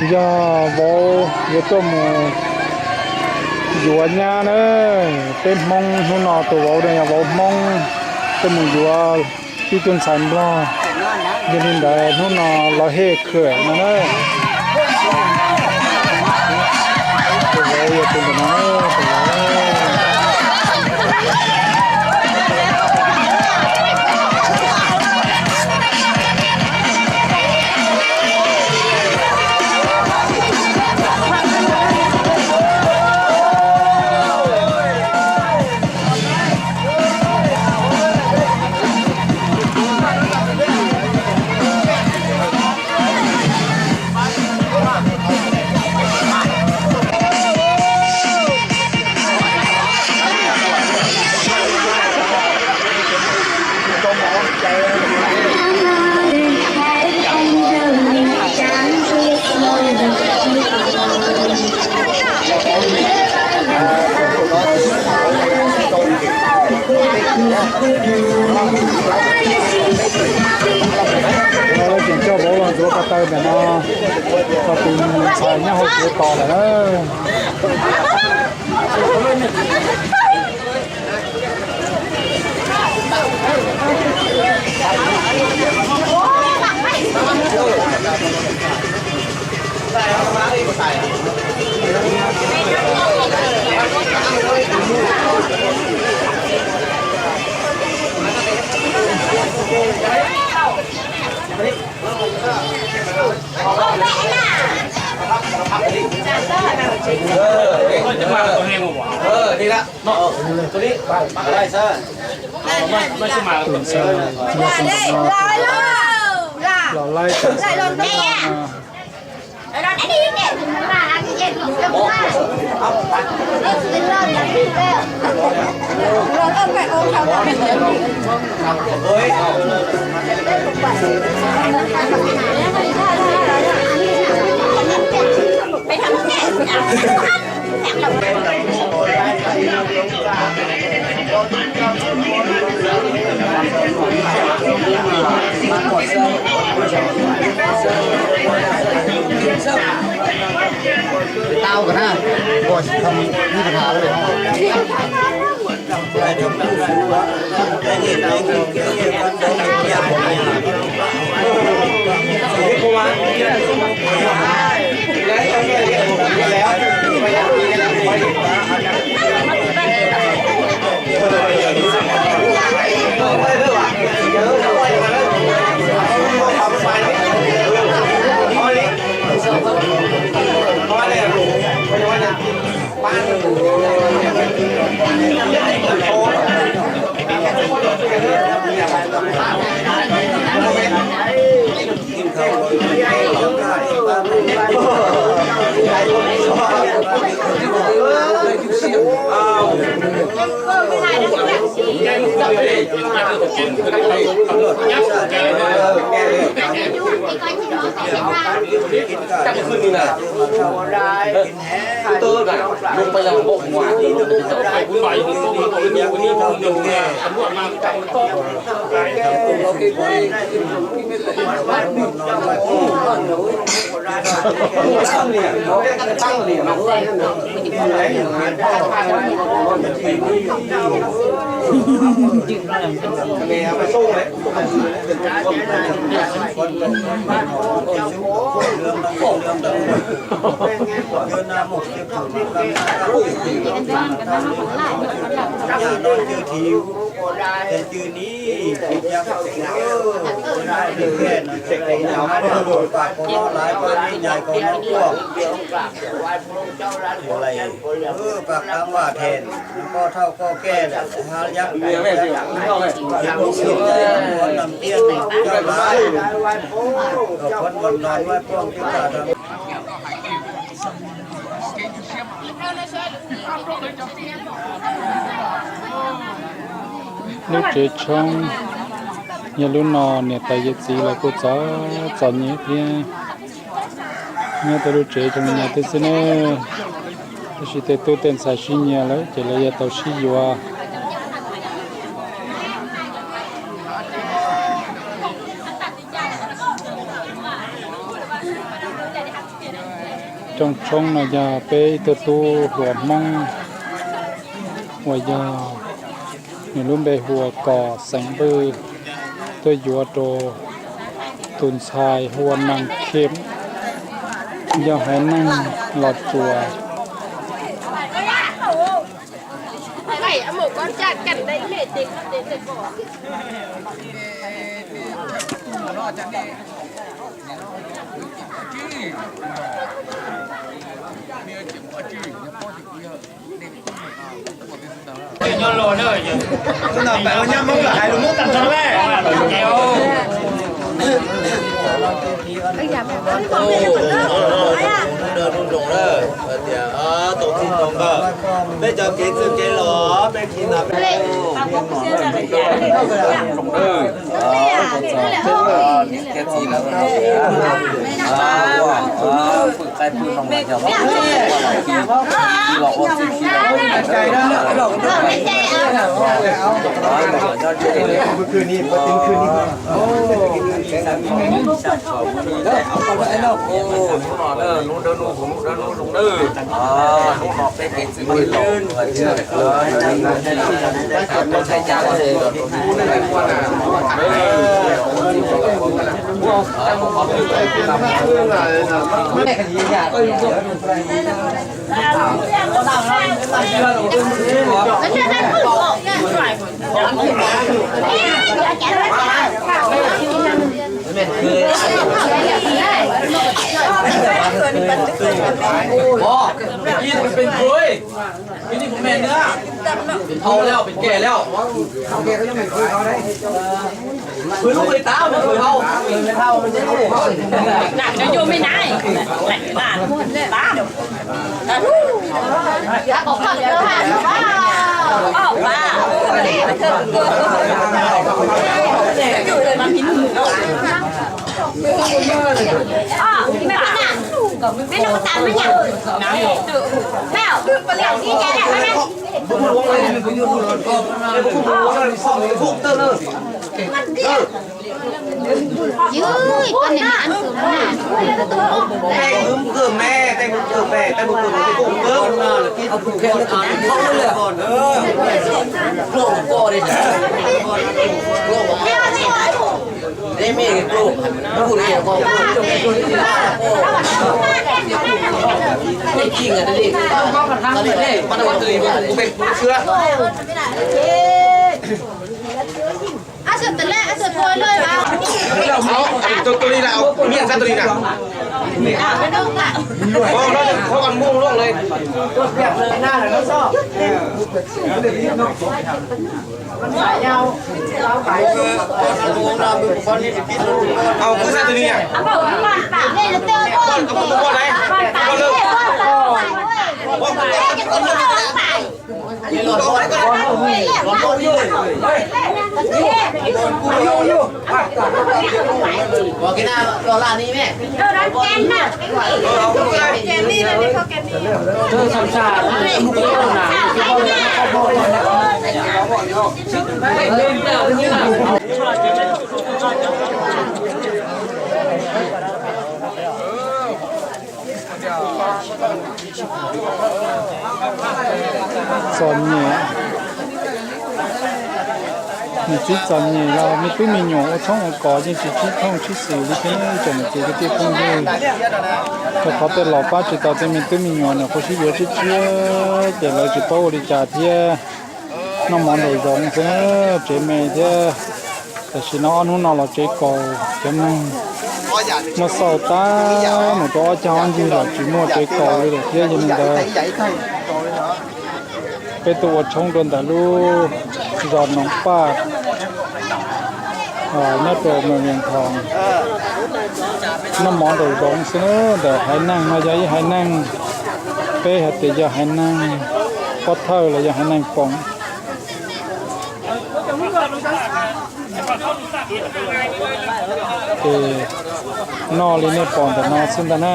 Yog vauv yuav tuaj mus yuav nyab na. Peb Hmoob hnub no tus vauv no yog vauv Hmoob, tuaj mus yuav ib tug ntxhais Nplog. Yog li ntawd hnub no los hej khwm no na. Tus vauv yog tus ntawm no, tus vauv. Tseem coj vauv los ntxuav ko taw ntawm no, tus ntxhais nyob hauv tsev tos lawm na. Tus ntxhais yog tus ntawm no, los laib tus ntxhais no. Tau kawg na, ua tsis tau ib pab hauv li. Lub tsev tshoob yog lub no, niam tais yawm txiv los kuj txom txom nyem thiab. Nyob tej lub tsev zoo li no thiab xwb na. Tab sis tej tub tej ntxhais sib nyiam lawm ces lawv yuav tau sib yuav. Rooj tshoob no yog peb ib tug tub hluas Hmoob uas yog nws lub npe hu ua Kom xeem Npwj tuaj yuav rau tus ntxhais hu ua Nees Khim, yog haiv neeg Los Tsuas. Peb cov kev txwj kev laus, peb khi no peb Ui, con này ăn thử luôn à. Tên hứng cơm me, tên hứng cơm me, tên hứng cơm me, tên hứng cơm me. Tus li na, miaj sab tus li na. Ov, no qhov muag loj li. Au, kuv sab tus li na. Txom nyem, nws txib txom nyem los me tub me nyuam ua tshoob ua kos yeej tsis sib thooj sib xwm li thiab tsoom niam txiv kwv tij phooj ywg. Rau qhov tej laus pab tsis tau tej me tub me nyuam nws quaj sib yuav tshiab tshiab ces lawv tsis paub ua li cas thiab. Noj mov nraum zoov xwb, tsev me thiab. Tam sim no ob hnub no los tsev kaus cov neeg muab xauj tag mus rau ob cag ob ncig los tsis muaj tsev kaus li lawm thiab. Yog li ntawd peb tuaj ua tshoob rau ntawm lub zos Noov Paj nyob rau Moos Lias Thoos. Noj mov nraum zoov xwb, ntawm haiv neeg no yog ib haiv neeg, peb hais tias yog haiv neeg Pob Thawj los yog haiv neeg Poom. Ces noj li nej pom ntawm no xwb ntag na.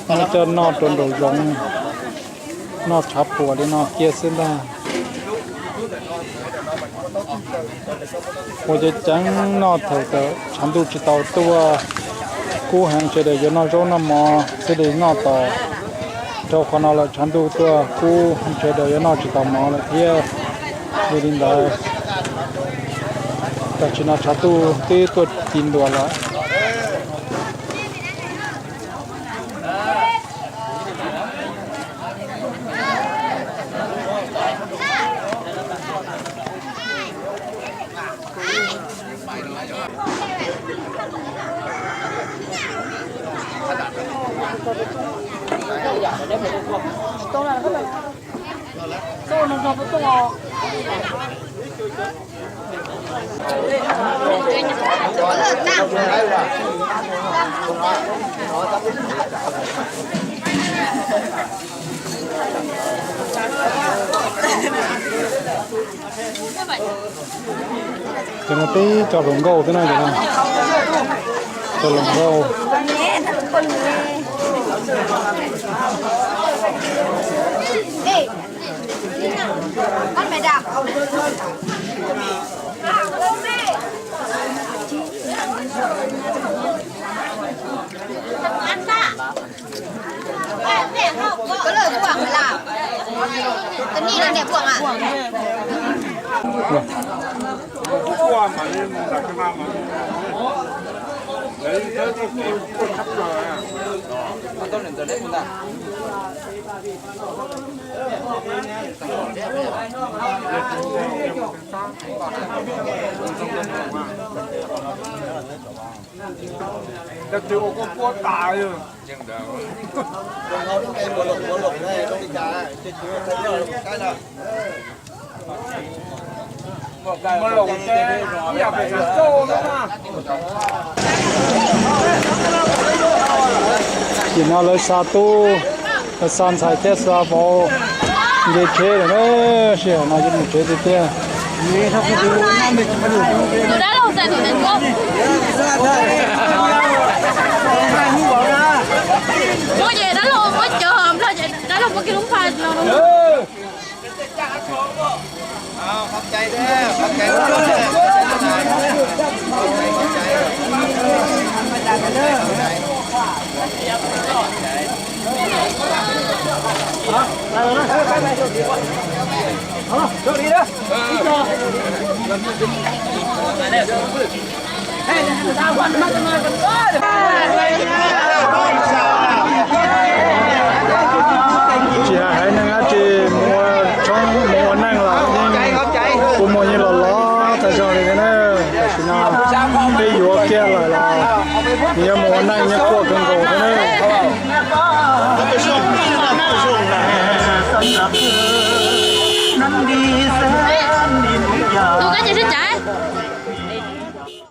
Muab coj noj rau nraum zoov, noj tshav puam li no kiag xwb ntag. Ua ceev ceev noj thaum ntawd tshav ntuj tsis tau tuaj. Kub heev, sawv daws yuav noj zaub noj mov thiaj li noj tau. Rau qhov no lawm tshav ntuj tuaj kub heev, sawv daws yuav noj tsis tau mov lawm thiab. Yog li ntawd, tam sim no tshav ntuj twb tuaj ci ntua lawm. Cov no peb cov hluas nkauj xwb na, cov no cov hluas nkauj. Tim no lawv xa tub, lawv xa ntxhais thiab xa vauv nce tsheb lawm na, sij hawm no yuav mus tsev tiag tiag. Tus dab laug txais tus neeg nkaub. Muab ces dab laug muab cov nplog ces dab laug muab kiag lub npha no. Tsis hais haiv neeg dab tsi mus ua tshoob mus ua neej los yeej kua muag yeej los lov tag zog li thiab na. Tam sim no peb yuav kiag lawm los nws yuav mus ua neej yeej quaj kawg nkaus thiab na. Tus kab ces sib tsaiv.